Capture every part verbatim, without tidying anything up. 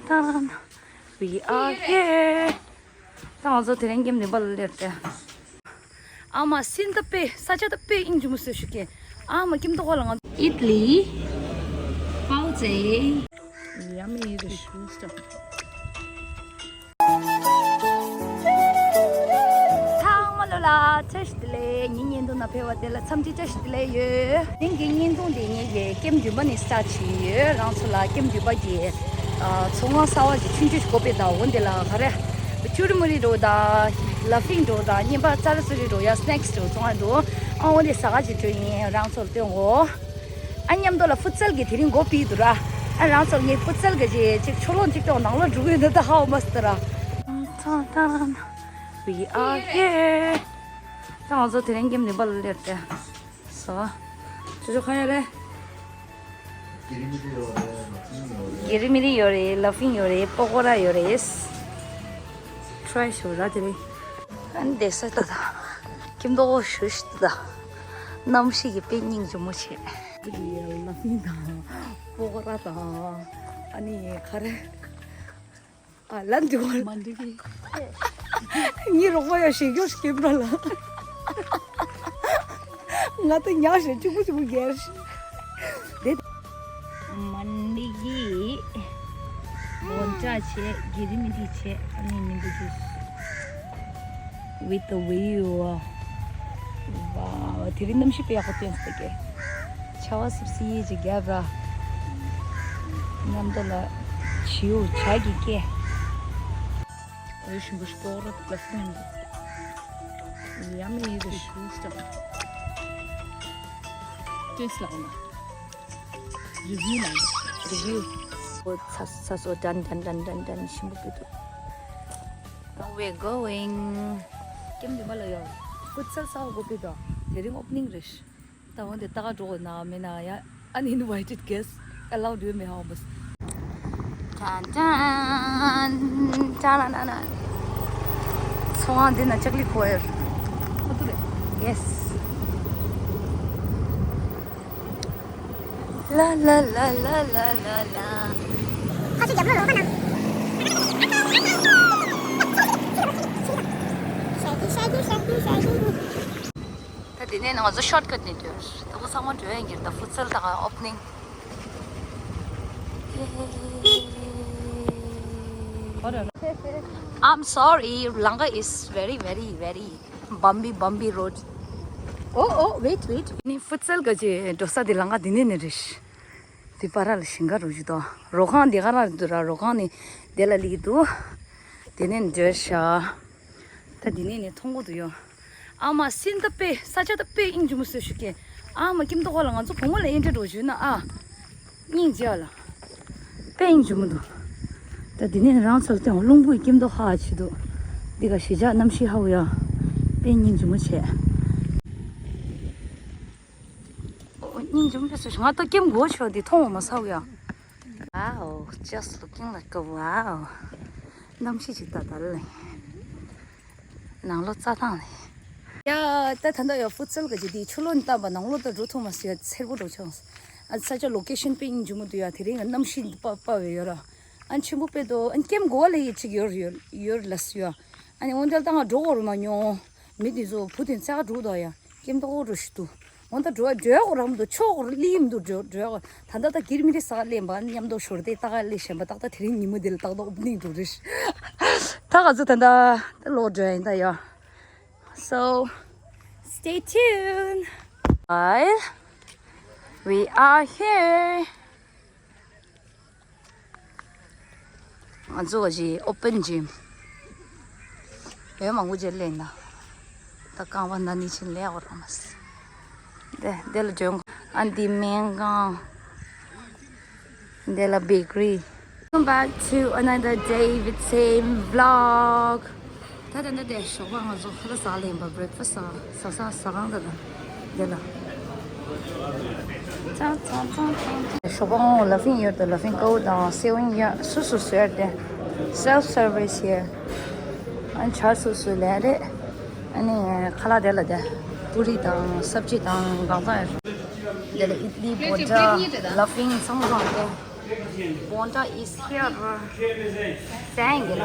ཏན། We are here. ད་ང་ཚོ་དེ་རིང་ཀེམ་བདུན་པ་ལ་སླེབས་ཏེ། ཨ་མ་སྲིན་ད་དཔེ་ས་ཆ་ད་དཔེ་ཨིན་ཇུ་མོ་བཟོས་ཞུ་གི། ཨ་མ་ཀེམ་ཏོག་ལ་ང་ཨིད་ལི། པའོ་ཙེ། Yummy the shoes. ཚང་མ་ལོ་ལ་བཀྲ་ཤིས་བདེ་ལེགས། ངའི་བརྙན་ཐུང་ནང་ཕེབས་པ་དེ་ལ་འཚམས་འདྲི་བཀྲ་ཤིས་བདེ་ལེགས་ཡོད། དེང་གི་བརྙན་ཐུང་དེ་ངེད་ཀྱི་ཀེམ་བདུན་པ་ནས་སི་ཊར་བྱས་ཡོད། རང་ཚོ་ལ་ཀེམ་བདུན་པ་གི་ཚོང་ཁང་གསར་པ་ཞིག་ཆུང་ཆུང་ཞིག་སྒོ་ཕྱེ་ད། འོ་འདི་ལ་ག་རེ་ཅུ་རི་མུ་རི་འགྲོ་ད། ལ་ཕིང་འགྲོ་ད། བརྙན་པར་ཙ་རི་ཙུ་རི་འགྲོ་ཡ། སི་ནེག་སི་འགྲོ། ཚོང་ཁང་འགྲོ། ཨ་འོ་འདི་ཟ་ག་ཅིག་འགྲོ་ཡིན། རང་ཚོ་ལ་སྟོན་གོ། ཨ་མཉམ་དུ་ལ་ཕུ་ཚལ་གྱི་དེ་རིང་སྒོ་ཕྱེ་འདུག་ར། ཨ་རང་ཚོ་ངས་ཕུ་ཚལ་གྱི་ཅིག་ཅིག་ཕྱོགས་ལྷུང་ཅིག་ཏོག་ནང་ལོགས་འགྲོ་གི་ཡོད་ན་ད་ཧ་མ་སི་ཏི་ར། ཚང་ཏང་། We are here. ད་ང་ཚོ་དེ་རིང་ཀེམ་བདུན་པ་ལ་སླེབས་ཏེ། སོ། ཅོ་ཅོ་ག་ཡོད་རེད། གི་རི་མི་རི་ཡོད་རེད། ལ་ཕིང་ཡོད་རེད། གི་རི་མི་རི་ཡོད་རེད། ལ་ཕིང་ཡོད་རེད། པོ་ཀོ་ར་ཡོད་རེད། ཊི་རའི་ཞུ་ར་དེ་རིང་། ཨ་ནི་བསྡད་ས་ད་ད། ཀེམ་ཏོག་ཞུ་ཞིག་ད། གནམ་གཤིས་ཀྱི་དཔེ་སྙིང་རྗེ་མོ་བྱས། དེ་གི་ལ་ཕིང་དང་། པོ་ཀོ་ར་དང་། ཨ་ནི་ག་རེ། ཨ་ལ་འདི་གོ་མ་འགྲིག་གི། ངའི་རོགས་པ་ཡ་ཞིག་ཡོད་ཀེམ་ར་ལ། ང་ད་ཉག་ཞིག་གཅིག་པུ་གཅིག་པུ་རྒྱལ་ཞིག་དེ། མ་འགྲིག་གི། འོན་ཀྲ་བྱས། གི་རི་མི་རི་བྱས། ཨ་ནི་མི་འདུག་ཅུས། With the view. Wow, དེ་རིང་གནམ་གཤིས་དཔེ་ཡག་པོ་སྟོན་སོང་གི། ཆར་པ་སིབ་སིབ་ཅིག་བརྒྱབ་ར། མཉམ་དུ་ལ་བྱིའུ་བྱ་གི་སྐད། འོ་ཞིམ་པོ་ཞིག་པོག་ར་ལ་སོན། Yummy the shoes. Taste ལ་འོ་ན། Review ལ་འོ་ན། Review. འོ་ཚ་ཚ་སོ་ཏན་ཏན་ཏན་ཏན་ཏན་ཞིམ་པོ་སྤུས་འདུག Now we're going. ཀེམ་བདུན་པ་ལ་ཡོད། ཕུ་ཚལ་གསར་པ་སྒོ་ཕྱེ་འདུག་དེ་རིང་ཨོ་པ་ནིང་རེད། ད་འོ་འདི་ལྟ་ག་འགྲོ་དགོས་ན་མེད་ན་ཡ། Uninvited guest allowed ཡོད་མེད་ཧ་གོ་མ་སོང་། ཏན་ཏན། ཏན་ཏན་ཏན་ཏན། ཚོང་ཁང་འདི་ན་ལྕགས་ལི་ཁོ་ཡོད། ཁོ་ཐུག་རེད། Yes. ལ་ལ་ལ། ཁ་ཆེ་རྒྱབ་ལོག་ལོག་ཁ་ན། ད་དེ་ནས་ང་ཚོ་ཤོར་ཀཊ་ནས་འགྲོ། ད་ཁོ་ཚང་མ་འགྲོ་ཡ་ཡིན་གྱི། ད་ཕུ་ཚལ་ད་ག་ཨོ་པ་ནིང་། I'm sorry, Langa is very, very, very bumpy, bumpy road. Oh, oh, wait, wait. ནི་ཕུ་ཚལ་ག་ཅེ་འགྲོ་ས་དེ་ལང་ཀ་དེ་ནས་ནས་རེད། དེ་པ་ར་ལ་ཞིང་ཁ་རུ་ཞིག་དོ། རོ་ཁང་དེ་ག་ར་རེད་འདུག་ར། རོ་ཁང་ནི་དེ་ལ་ལི་འདུག་དེ་ནས་འགྲོ་ཤག་ད་དེ་ནས་ནས་མཐོང་གོ་འདུག་ཡོ། ཨ་མ་སྲིན་ད་དཔེ་ས་ཆ་ད་དཔེ་ཨིན་ཇུ་མོ་བཟོས་ཞུ་གི། ཨ་མ་ཀེམ་ཏོག་ལ་ང་ཚོ་བུ་མོ་ལ་ཨེ་འདྲ་འགྲོ་ཞུ་ན་ཨ། སྙིང་རྗེ་བ་ལ། དཔེ་སྙིང་རྗེ་མོ་འདུག་ད་འདི་ནས་རང་ཚོར་བསྟན་རླུང་བུས་ཀེམ་ཏོག་ཧ་ཆེ་འདུག་འདི་ག་གཞིས་ཆགས་གནམ་གཤིས་ཧ་གོ་ཡ། དཔེ་སྙིང་རྗེ་མོ་བྱས། ཨོ་སྙིང་རྗེ་མོ་བྱས་སོ། ང་ད་ཀེམ་གོ་ཆོག་འདི་མཐོང་བ་མ་ཚར་ཡ། Wow, just looking like a wow. གནམ་གཤིས་ཅིག་ད་ད་ལེ། ནང་ལོགས་རྩྭ་ཐང་ལས། ཡ། ད་ད་ལྟ་ཡ་ཕུ་ཚལ་ག་ཅིག་དེ་ཆུ་ལོག་བཏབ་པ་ནང་ལོགས་ད་འགྲོ་ཐུབ་མ་སོང་ཡ། འཚེར་པོ་འགྲོ་བྱུང་། ཨ་ས་ཆ་ལོ་ཀེ་ཤན་དཔེ་སྙིང་རྗེ་མོ་འདུག་ཡ། དེ་རིང་གནམ་གཤིས་དཔའ་དཔའ་བའི་ཡོད་ར། ཨ་ཆེན་པོ་དཔེ་འདུག་ཨ་ཀེམ་གོ་བ་ལ་ཡི་ཅིག་ཡོད་ཡོད་ལ་སུ་ཡ། ཨ་ནི་འོན་ཏེ་ད་ང་འགྲོ་གོ་རུ་མ་མྱོང་། མི་དེ་ཚོ་བུ་དེ་རྩ་འགྲོ་དོ་ཡ། ཀེམ་ཏོག་འགྲོ་ཞིག་འདུག་འོན་ད་འགྲོ་འགྲོ་གོ་ར་མི་འདུག་ཆོག་གོ་ར་ལི་མི་འདུག་འགྲོ་འགྲོ་གོ། ད་ལྟ་ད་གིར་མི་རི་ས་ལེན་པ་མཉམ་དུ་ཞོར་དེ་ད་ག་ལེ་ཞེན་པ་ཏག་ཏག་དེ་རིང་ཉིན་མོ་དེ་ལ་ཏག་ཏག་ཨོ་པ་ནིང་འགྲོ་རེད། ད་ག་ཚོད་ད་ད་ད་ལོག་འགྲོ་ཡིན་ད་ཡ། So stay tuned. Bye. We are here. ང་ཚོ་ག་ཅིག་ཨོ་པན་ཇིམ། ཡོད་མང་པོ་ཅིག་ལེན་ད། ད་རྐང་པ་ན་ནི་ཕྱིན་ལས་འོ་ར་མ་སི། དེ་དེ་ལ་འཇོན་ཨན་ཏི་སྨན་ཁང་། དེ་ལ་བེ་ཀ་རི། Welcome back to another day with same vlog. ད་ད་ད་དེ་ཞོགས་པ་ང་ཚོ་ཧ་ལ་ཟ་ལེན་པ་བྷི་རེག་ཕ་སི་ཟ་ཟ་ཟ་གང་ད་ད་དེ་ལ། ཙང་ཙང་ཙང་ཙང་། ཞོགས་པ་ངོ་ལ་ཕིང་ཡོད་དེ་ལ་ཕིང་ཀའུ་དང་སེ་ཝིང་ཡ་སུ་སུ་སུ་ཡར་དེ། Self service here. ཨན་ཆར་སུ་སུ་ལེན་རེད། ཨ་ནི་ཁ་ལག་དེ་ལ་དེ། པུ་རི་དང་སབ་ཅི་དང་གང་ཚང་ཡོད། དེ་ལ་ཨིད་ལི་བོ་ཇ་ལ་ཕིང་ཚང་མ་ཚང་དེ། Bonda is here. Thank you.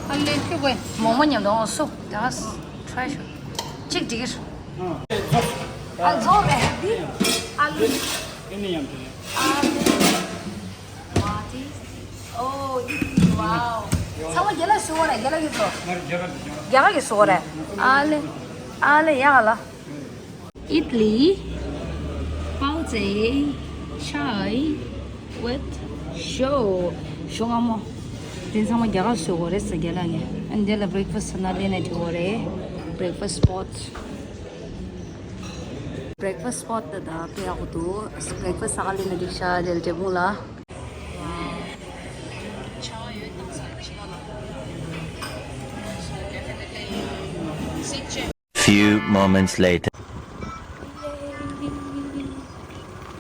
ཨ་ལེ་ཁྱོད་ཀོས་མོག་མོག་མཉམ་དུ་འོང་སུ། ད་try ཤོག་གཅིག་འགྲིག་གི་རེད། ཨ་ཛོ་རེད་འདི། ཨ་ལུ། ཨ་ལུ། ཨ་ལུ། What is? Oh, wow. ཚང་མ་རྒྱ་ལ་བཟོ་བ་རེད། རྒྱ་ལ་གི་བཟོ། རྒྱ་ག་གི་བཟོ་བ་རེད། ཨ་ལེ། ཨ་ལེ་ཡག་ལ། ཨིད་ལི། པའོ་ཙེ། ཆའི། with ཞོ། ཞོ་མངར་མོ། དེ་ཚང་མ་རྒྱ་གར་བཟོ་དགོས་རེད་ཟེར་རྒན་ལགས་ཀྱིས། ཨ་ནི་དེ་ལ་breakfast ཟེར་ན་ལེན་ནས་འགྲིག་གོ་རེད། breakfast spot. breakfast spot དེ་ད་དཔེ་ཡག་པོ་འདུག breakfast ཟ་ག་ལེན་ནས་འགྲིག་ཤག་དེ་ལ་འབྲས་སྤུངས་ལ། Few moments later.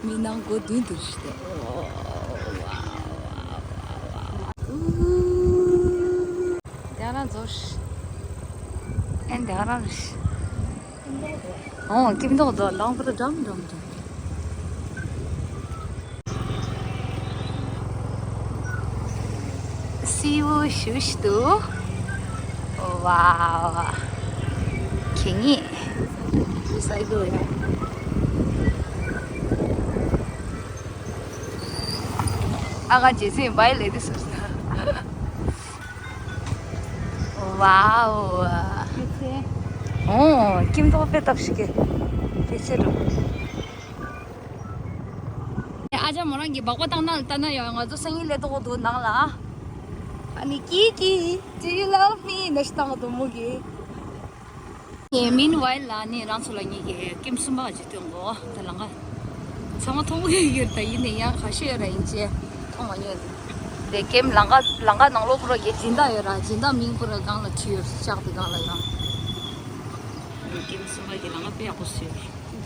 མི་ནང་སྒོ་མདུན་དུ་ཞིག་སྟེ། དེ་རང་ཚོ་ཤི། ཨེ་འདི་རང་ཤི། ཨོ་ཀིམ་ཏོག་དོ་ལང་པོ་དོ་འགྲམ་འགྲམ་འགྲམ། སེའུ་ཞུ་ཞུ་དུ། ཝའོ། ཁེ་ཉེ། སའི་གོ་ཡ། ཨ་ག་ཇེ་སི་བའི་ལེ་དི་སུ། ཝའོ། ཨོ་ཀིམ་ཏོག་དཔེ་བཏབ་ཤིག་གེ། དེ་ཚེ་རུ། ཨ་ཅག་མོ་རང་གི་སྦག་པ་བཏང་ན་ལྟ་ན་ཡང་ང་ཚོ་སང་ཉིན་སླེབས་དོག་འདུག་ནང་ལ། ཨ་ནི་ཀི་ཀི། Do you love me? ནས་བཏང་འདུག་མོ་གི། ངས་meanwhile ལ་ནི་རང་ཚོ་ལ་ངེད་ཀྱི་ཀེམ་གསུམ་པ་གཅིག་སྟོན་གོ་ད་ལང་ཀ། ཚང་མ་མཐོང་གི་ཡོད་ད་ཡིན་ནའི་ཡང་ཁ་ཤས་ཡོད་ར་ཡིན་ཅེ་མཐོང་མ་མྱོང་། དེ་ཀེམ་ལང་ཀ་ལང་ཀ་ནང་ལོགས་པུ་ར་གི་སྦྱིན་བདག་ཡོད་ར་སྦྱིན་བདག་མིང་པུ་ར་སྒང་ལ་བྲིས་ཡོད་ལྕགས་དེ་སྒང་ལ་ཡང་། ཀེམ་གསུམ་པ་གི་ལང་ཀ་དཔེ་ཡག་པོ་བཟོས་ཡོད་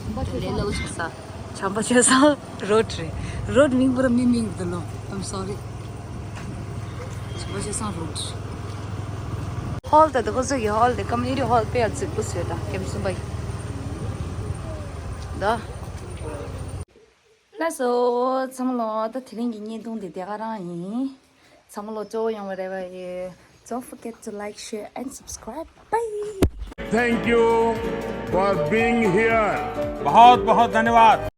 ར། ད་ལས་སླ་བོ་ཆགས་ས། བྱམས་པ་ཆེ་ས་road རེད། road མིང་པུ་ར་མི་མིང་དུ་ལོ། I'm sorry. བྱམས་པ་ཆེ་ས་road རེད། hall དེ་དག་ཚོ་གི་hall དེ་community hall དཔེ་ཡག་རྫིག་པོ་བཟོས་ད་ཀེམ་གསུམ་པ་ཡི། ད། ལགས་སོ། ཚང་མ་ལོ་ད་དེ་རིང་གི་བརྙན་ཐུང་དེ་དེ་ག་རང་ཡིན། ཚང་མ་ལོ་སྤྲོ་བོ་ཡོང་བ་རེ་བ་ཡོད། Don't forget to like, share and subscribe. Bye. Thank you for being here. बहुत बहुत धन्यवाद।